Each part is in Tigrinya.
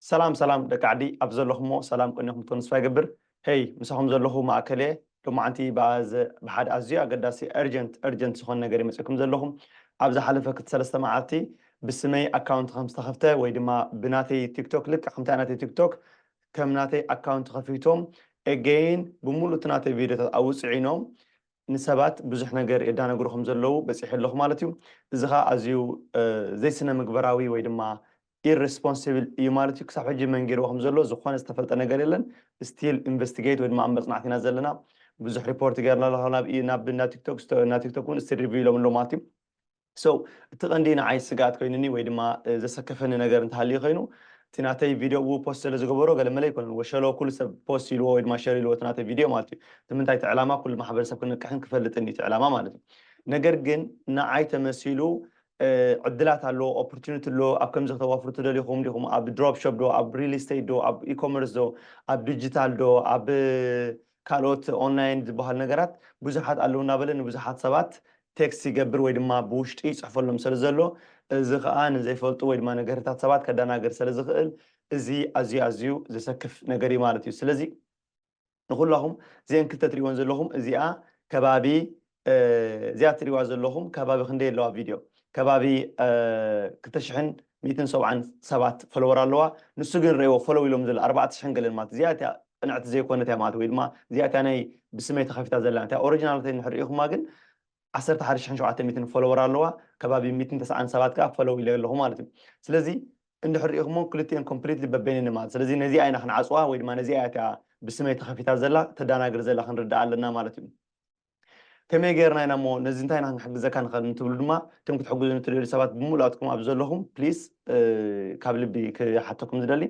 ሰላም ሰላም ደቂ ዓዲ፣ ኣብ ዘለኹሞ ሰላም ቅንኹም ትኾኑ ተስፋ ይገብር። ሄይ፣ ምሳኹም ዘለኹ ማእከል እየ። ሎማዓንቲ ብሓደ ኣዝዩ ኣገዳሲ፣ urgent urgent ዝኾነ ነገር ይመፅኩም ዘለኹም። ኣብ ዝሓለፈ ክልተ ሰለስተ መዓልቲ ብስመይ ኣካውንት ከም ዝተኸፍተ ወይ ድማ ብናተይ ቲክቶክ፣ ልክዕ ከምታ ናተይ ቲክቶክ ከም ናተይ ኣካውንት ከፊቶም፣ again ብምሉእ እቲ ናተይ ቪዲዮታት ኣውፅዒኖም ንሰባት ብዙሕ ነገር የዳነግሩ ከም ዘለዉ በፂሐ ኣለኹ ማለት እዩ። እዚ ኸዓ ኣዝዩ ዘይስነ ምግበራዊ ወይ ድማ ኢረስፖንሲብል እዩ ማለት እዩ። ክሳብ ሕጂ መን ገይርዎ ከም ዘሎ ዝኾነ ዝተፈልጠ ነገር የለን። ስቲል ኢንቨስቲጌት ወይ ድማ ኣብ መፅናዕቲ ኢና ዘለና። ብዙሕ ሪፖርት ገይርና ኣለኹ ናብ ናብ ናብ ቲክቶክ፣ ናብ ቲክቶክ እውን ስቲል ሪቪው ኢሎም ኣለዉ ማለት እዩ። So እቲ ቀንዲ ንዓይ ስግኣት ኮይኑኒ ወይ ድማ ዘሰከፈኒ ነገር እንተሃልዩ ኮይኑ፣ እቲ ናተይ ቪድዮ ብኡ ፖስት ስለ ዝገበሮ ገለ መለ ኣይኮነን። ወሸሎ ኩሉ ሰብ ፖስት ኢልዎ ወይ ድማ ሸር ኢልዎ እቲ ናተይ ቪድዮ ማለት እዩ። እቲ ምንታይ እቲ ዕላማ ኩሉ ማሕበረሰብ ክነቅሕን ክፈልጥን እዩ እቲ ዕላማ ማለት እዩ። ነገር ግን ንዓይ ተመሲሉ ዕድላት ኣለዎ፣ ኦፖርቹኒቲ ኣለዎ። ኣብ ከምዚ ክተዋፍሩ ትደልዩ ኹም ዲኹም፣ ኣብ ድሮፕ ሾፕ ዶ፣ ኣብ ሪል ስቴት ዶ፣ ኣብ ኢኮመርስ ዶ፣ ኣብ ዲጂታል ዶ፣ ኣብ ካልኦት ኦንላይን ዝበሃሉ ነገራት ብዙሓት ኣለዉ እናበለ ንብዙሓት ሰባት ቴክስት ይገብር ወይ ድማ ብውሽጢ ይፅሕፈሎም ስለ ዘሎ፣ እዚ ከዓ ንዘይፈልጡ ወይ ድማ ነገርታት ሰባት ከደናግር ስለ ዝኽእል፣ እዚ ኣዝዩ ኣዝዩ ዘሰክፍ ነገር እዩ ማለት እዩ። ስለዚ ንኩላኹም እዚአን ክልተ ትሪእወን ዘለኹም፣ እዚኣ ከባቢ እዚኣ ትሪእዋ ዘለኹም ከባቢ ክንደይ ኣለዋ ቪድዮ? ከባቢ ክልተ ሽሕን ሚእትን ሰብዓን ሰባት ፎሎወር ኣለዋ። ንሱ ግን ርእይዎ ፎሎው ኢሎም ዘሎ ኣርባዕተ ሽሕን ገለን ማለት እዚኣ እቲያ ቅንዕቲ ዘይኮነት እያ ማለት ወይ ድማ እዚኣ እቲያ ናይ ብስመይ ተኸፊታ ዘላ እቲያ ኦሪጂናል እንድሕር ርኢኹማ ግን ዓሰርተ ሓደ ሽሕን ሸውዓተ ሚእትን ፎሎወር ኣለዋ። ከባቢ ሚእትን ተስዓን ሰባት ከዓ ፎሎው ኢለ ኣለኹ ማለት እዩ። ስለዚ እንድሕር ርኢኹሞ ክልቲኤን ኮምፕሊትሊ በበይነን ማለት ስለዚ ነዚኣ ኢና ክንዓፅዋ ወይ ድማ ነዚኣ እያ እቲያ ብስመይ ተኸፊታ ዘላ ተዳናግር ዘላ ክንርዳእ ኣለና ማለት እዩ። ከመይ ጌርና ኢና እሞ ነዚ እንታይ ኢና ክንሕግዘካ ንኽእል እንትብሉ ድማ እቶም ክትሕግዙ ንትደልዩ ሰባት ብምሉኣትኩም ኣብ ዘለኹም ፕሊስ ካብ ልቢ ክሓተኩም ዝደሊ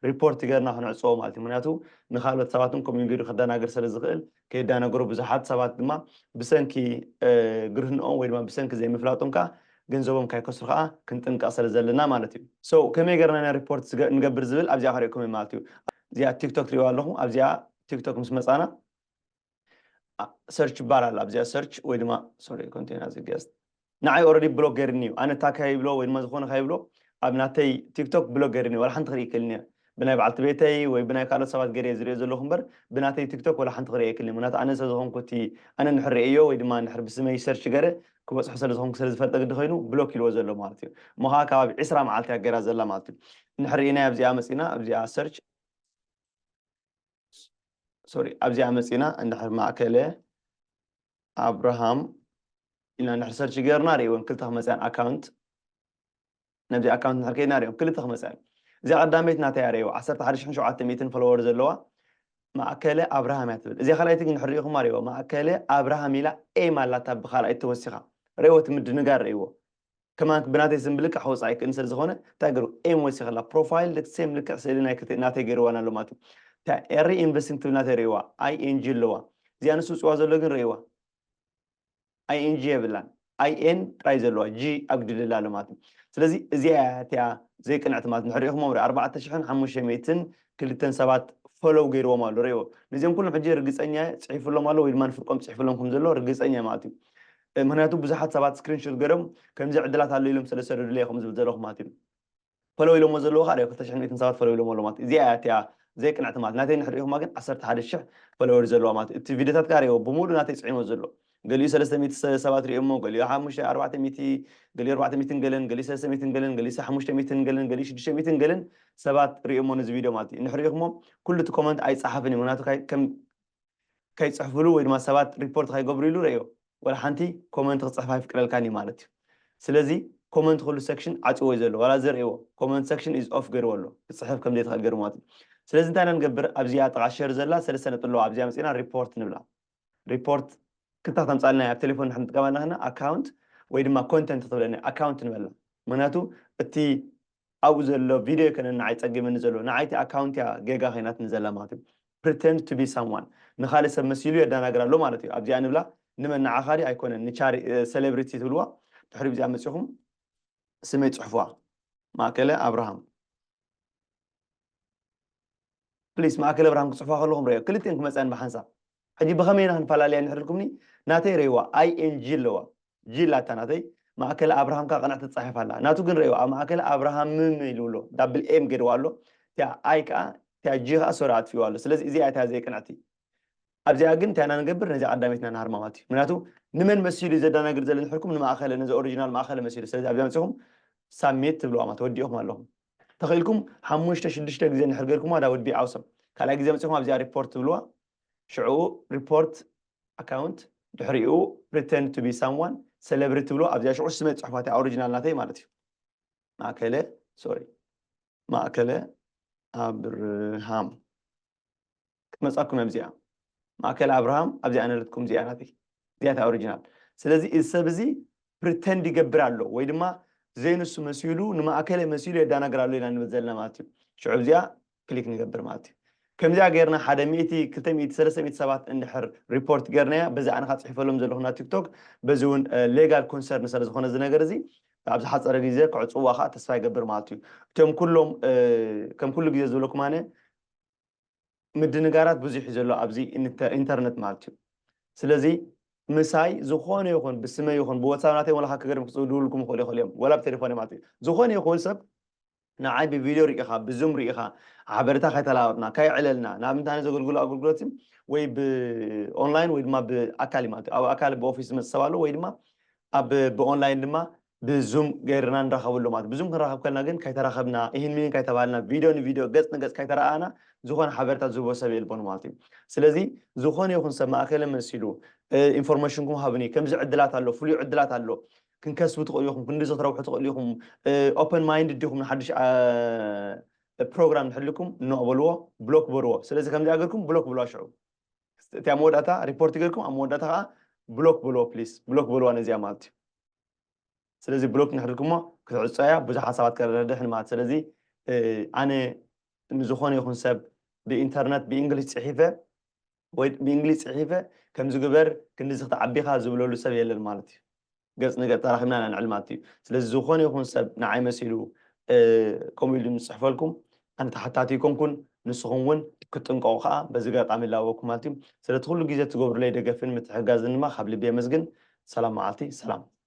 ሪፖርት ጌርና ክንዕፅዎ ማለት እዩ። ምክንያቱ ንካልኦት ሰባትን ከምኡ ገይሩ ከደናግር ስለ ዝኽእል ከየዳነገሩ ብዙሓት ሰባት ድማ ብሰንኪ ግርህንኦም ወይ ድማ ብሰንኪ ዘይምፍላጦም ከዓ ገንዘቦም ካይከስሩ ከዓ ክንጥንቀቕ ስለ ዘለና ማለት እዩ። So ከመይ ጌርና ኢና ሪፖርት ንገብር ዝብል ኣብዚኣ ከርእየኩም እየ ማለት እዩ። እዚኣ ቲክቶክ ትሪእዋ ኣለኹም። ኣብዚኣ ቲክቶክ ምስ መፃና ሰርች ይባላል። ኣብዚኣ ሰርች ወይ ድማ ሶሪ ኮንቴና ዝገስት ንዓይ ኦረዲ ብሎክ ገይርኒ እዩ። ኣነ ታካ ይብሎ ወይ ድማ ዝኾነ ካይብሎ ኣብ ናተይ ቲክቶክ ብሎክ ገይርኒ ዋላ ሓንቲ ክርኢ ክልኒ ብናይ በዓልቲ ቤተይ ወይ ብናይ ካልኦት ሰባት ገይረ ዝሪኦ ዘለኹ እምበር ብናተይ ቲክቶክ ዋላ ሓንቲ ክርኢ ክልኒ ምክንያቱ ኣነ ሰብ ዝኾንኩ እቲ ኣነ እንድሕር ርእዮ ወይ ድማ እንድሕር ብስመይ ሰርች ገይረ ክበፅሑ ስለ ዝኾንኩ ስለ ዝፈልጠ ግዲ ኮይኑ ብሎክ ኢልዎ ዘሎ ማለት እዩ። እሞ ከዓ ከባቢ ዕስራ መዓልቲ እያ ገይራ ዘላ ማለት እዩ። እንድሕር ርኢና ኣብዚኣ መፂና ኣብዚኣ ሰርች ሶሪ ኣብዚኣ መፂና እንድሕር ማእከለ ኣብርሃም ኢልና እንድሕር ሰርች ገርና ርእይወን ክልተ ክመፅያን ኣካውንት ነዚ ኣካውንት እንድሕር ከይድና ርእዮም ክልተ ክመፅያን እዚኣ ቀዳመይት ናተይ ርእይዎ ዓሰርተ ሓደ ሽሕን ሸውዓተ ሚእትን ፎሎወር ዘለዋ ማእከለ ኣብርሃም እያ ትብል። እዚኣ ካልኣይቲ ግን እንድሕር ርኢኹማ ርእይዎ ማእከለ ኣብርሃም ኢላ ኤም ኣላታ ብካልኣይቲ ተወሲኻ ርእይዎ እቲ ምድንጋር ርእይዎ። ከማን ብናተይ ስም ብልክዕ ክወፅእ ኣይክእልን ስለ ዝኾነ እንታይ ገሩ ኤም ወሲኽላ ፕሮፋይል ልክ ሴም ልክዕ ስእሊ ናይ ክልተ ናተይ ገይርዋን ኣሎ ማለት እዩ። እታ ኤሪ ኢንቨስቲንግ ትብል ናተይ ርእይዋ ኣይ ኤን ጂ ኣለዋ። እዚኣ ንሱ ውፅዋ ዘሎ ግን ርእይዋ ኣይ ኤን ጂ የብላን ኣይ ኤን ጥራይ ዘለዋ ጂ ኣጉዲልላ ኣሎ ማለት እዩ። ስለዚ እዚኣ እያ እቲኣ ዘይቅንዕቲ ማለት ንሕሪኢኹም ወረ ኣርባዕተ ሽሕን ሓሙሽተ ሚእትን ክልተን ሰባት ፎሎው ገይርዎም ኣሎ ርእይዎ። ነዚኦም ኩሎም ሕጂ ርግፀኛ እየ ፅሒፉሎም ኣሎ ወይ ድማ ንፍርቆም ፅሒፉሎም ከም ዘሎ ርግፀኛ እየ ማለት እዩ። ምክንያቱ ብዙሓት ሰባት ስክሪንሾት ገይሮም ከምዚ ዕድላት ኣሎ ኢሎም ስለ ዝሰደዱለይ እየ ከምኡ ዝብል ዘለኹ ማለት እዩ። ፎሎው ኢሎሞ ዘለዉ ከዓ ርዮ ክልተ ሽሕን ሚእትን ሰባት ፎሎው ኢሎሞ ኣለዉ ማለት እዩ። እዚኣ እያ እቲኣ ዘይቅንዕቲ ማለት ናተይ እንድሕር ርኢኹማ ግን ዓሰርተ ሓደ ሽሕ ፎሎወር ዘለዋ ማለት እዩ። እቲ ቪድዮታት ከዓ ርዮ ብምሉእ ናተይ ፅዒንዎ ዘሎ ገሊኡ ሰለስተ ሚእቲ ሰባት ርእዮሞ ገሊኡ ሓሙሽተ ኣርባዕተ ሚእቲ ገሊኡ ኣርባዕተ ሚእትን ገለን ገሊኡ ሰለስተ ሚእትን ገለን ገሊኡ ሓሙሽተ ሚእትን ገለን ገሊኡ ሽዱሽተ ሚእትን ገለን ሰባት ርእዮሞ ነዚ ቪድዮ ማለት እዩ። እንድሕር ርኢኹሞ ኩሉ እቲ ኮመንት ኣይፀሓፍን እዩ ምክንያቱ ከም ከይፅሕፍሉ ወይ ድማ ሰባት ሪፖርት ከይገብሩ ኢሉ ረእዮ ወላ ሓንቲ ኮመንት ክፅሕፍ ኣይፍቅደልካን እዩ ማለት እዩ። ስለዚ ኮመንት ኩሉ ሴክሽን ዓፅዎ እዩ ዘሎ ዋላ እዚ ርእይዎ ኮመንት ሴክሽን ኢዝ ኦፍ ገይርዎ ኣሎ ክፅሕፍ ከም ዘይትኽእል ገይሩ ማለት እዩ። ስለዚ እንታይ ኢና ንገብር ኣብዚኣ ጥቓ ሸር ዘላ ሰለስተ ነጥቢ ኣለዋ ኣብዚኣ መፂና ሪፖርት ንብላ። ሪፖርት ክልተ ክተምፃልና ኣብ ቴሌፎን ንድሕር ንጥቀመላ ከና ኣካውንት ወይ ድማ ኮንተንት ክትብለኒ ኣካውንት ንበላ ምክንያቱ እቲ ኣብኡ ዘሎ ቪድዮ ኣይኮነን ንዓይ ፀጊመኒ ዘሎ ንዓይቲ ኣካውንት እያ ጌጋ ኮይናትኒ ዘላ ማለት እዩ። Pretend to be someone ንካልእ ሰብ መሲሉ የደናግር ኣሎ ማለት እዩ። ኣብዚኣ ንብላ ንመን ንዓኻ ድዩ ኣይኮነን ንቻሪ ሴሌብሪቲ ትብልዋ ድሕሪ ብዚኣ መፂኹም ስመይ ፅሑፍዋ ማእከለ ኣብርሃም ፕሊስ ማእከለ ኣብርሃም ክፅሕፋ ከለኹም ረዮ ክልቲኤን ክመፅያን ብሓንሳብ ሕጂ ብኸመይ ኢና ክንፈላለያ እንድሕር ኢልኩምኒ ናተይ ረይዋ ኣይ ኤን ጂ ኣለዋ ጂ ላታ ናተይ ማእከለ ኣብርሃም ከዓ ቅንዕቲ ትፃሒፍ ኣላ ናቱ ግን ረይዋ ኣብ ማእከለ ኣብርሃምም ኢሉ ኣሎ ዳብል ኤም ገይርዋ ኣሎ እቲኣ ኣይ ከዓ እቲኣ ጂ ከዓ ሶሪ ኣጥፊኡ ኣሎ። ስለዚ እዚኣ እቲኣ ዘይቅንዕቲ ኣብዚኣ ግን እንታይ ኢና ንገብር? ነዚ ቀዳመይትና ንሃርማ ማለት እዩ። ምክንያቱ ንመን መሲሉ እዩ ዘደናግር ዘሎ ንሕርኩም ንማእከለ ነዚ ኦሪጂናል ማእከለ መሲሉ። ስለዚ ኣብዚኣ መፂኹም ሳሚት ትብልዋ ማለት ወዲእኹም ኣለኹም። ተኽኢልኩም ሓሙሽተ ሽዱሽተ ግዜ ንሕር ገርኩማ ዳ ውድ ቢ ኣውሰም። ካልኣይ ግዜ መፂኹም ኣብዚኣ ሪፖርት ትብልዋ። ሽዑ ሪፖርት ኣካውንት ድሕሪኡ pretend to be someone celebrity ትብልዋ ኣብዚኣ ሽዑ ስመ ፅሑፋት ኦሪጂናል ናተይ ማለት እዩ። ማእከለ ሶሪ ማእከለ ኣብርሃም ክትመፃኩም እያ። እዚኣ ማእከለ ኣብርሃም ኣብዚኣ ነረትኩም እዚኣ ናተይ እዚኣ እታ ኦሪጂናል። ስለዚ እዚ ሰብ እዚ ፕሪተንድ ይገብር ኣሎ ወይ ድማ ዘይንሱ መሲሉ ንማእከለ መሲሉ የዳናግር ኣሎ ኢና ንብል ዘለና ማለት እዩ። ሽዑ እዚኣ ክሊክ ንገብር ማለት እዩ። ከምዚኣ ገይርና ሓደ ሚእቲ ክልተ ሚእቲ ሰለስተ ሚእቲ ሰባት እንድሕር ሪፖርት ገይርናያ በዚ ኣነ ከዓ ፅሒፈሎም ዘለኹ ናብ ቲክቶክ በዚ እውን ሌጋል ኮንሰርን ስለ ዝኾነ እዚ ነገር እዚ ኣብ ዝሓፀረ ግዜ ክዕፅዋ ከዓ ተስፋ ይገብር ማለት እዩ። እቶም ኩሎም ከም ኩሉ ግዜ ዝብለኩም ኣነ ምድንጋራት ብዙሕ እዩ ዘሎ ኣብዚ ኢንተ- ኢንተርነት ማለት እዩ። ስለዚ ምሳይ ዝኾነ ይኹን ብስመ ይኹን ብወትሳፕ ናተይ ወላካ ክገርም ክፅውድውልኩም ይኽእሉ ይኽእሉ እዮም ወላ ብቴሌፎን ማለት እዩ። ዝኾነ ይኹን ሰብ ንዓይ ብቪድዮ ርኢኻ ብዙም ርኢኻ ሓበሬታ ከይተለዋወጥና ከይዕለልና ናብ እንታይ ዘገልግሉ ኣገልግሎት ወይ ብኦንላይን ወይ ድማ ብኣካል እዩ ማለት እዩ። ኣብ ኣካል ብኦፊስ ዝመፅእ ሰብ ኣሎ ወይ ድማ ኣብ ብኦንላይን ድማ ብዙም ገይርና ንራኸበሉ ማለት እዩ። ብዙም ክንራኸብ ከልና ግን ከይተራኸብና ይህን ሚን ከይተባልና ቪድዮ ንቪድዮ ገፅ ንገፅ ከይተረኣና ዝኾነ ሓበሬታ ዝህቦ ሰብ የልቦን ማለት እዩ። ስለዚ ዝኾነ ይኹን ሰብ ማእከለ መሲሉ ኢንፎርሜሽንኩም ሃብኒ ከምዚ ዕድላት ኣሎ ፍሉይ ዕድላት ኣሎ ክንከስቡ ትኽእሉ ኢኹም ክንዲ ክትረብሑ ትኽእሉ ኢኹም። ኦፐን ማይንድ ዲኹም ንሓድሽ ፕሮግራም ንሕልኩም ኖ በልዎ ብሎክ በልዎ። ስለዚ ከምዚ ኣገርኩም ብሎክ ብልዋ ሽዑ እቲኣ መወዳእታ ሪፖርት ገርኩም ኣብ መወዳእታ ከዓ ብሎክ በልዎ ፕሊስ ብሎክ በልዋ ነዚኣ ማለት እዩ። ስለዚ ብሎክ ንሕድርኩሞ ክትዕፀያ ብዙሓት ሰባት ከረድሕን ማለት ስለዚ ኣነ ንዝኾነ ይኹን ሰብ ብኢንተርነት ብእንግሊሽ ፅሒፈ ወይ ብእንግሊሽ ፅሒፈ ከምዚ ግበር ክንድዚ ክትዓቢኻ ዝብለሉ ሰብ የለን ማለት እዩ። ገፅ ንገፅ ተራኺብና ኢና ንዕል ማለት እዩ። ስለዚ ዝኾነ ይኹን ሰብ ንዓይ መሲሉ ከምኡ ኢሉ ንፅሕፈልኩም ኣነ ተሓታቲ ይኮንኩን ንስኹም እውን ክትጥንቀቑ ከዓ በዚ ገጣሚ ላበኩም ማለት እዩ። ስለቲ ኩሉ ግዜ ትገብሩለይ ደገፍን ምትሕጋዝን ድማ ካብ ልቢ የመስግን። ሰላም መዓልቲ ሰላም።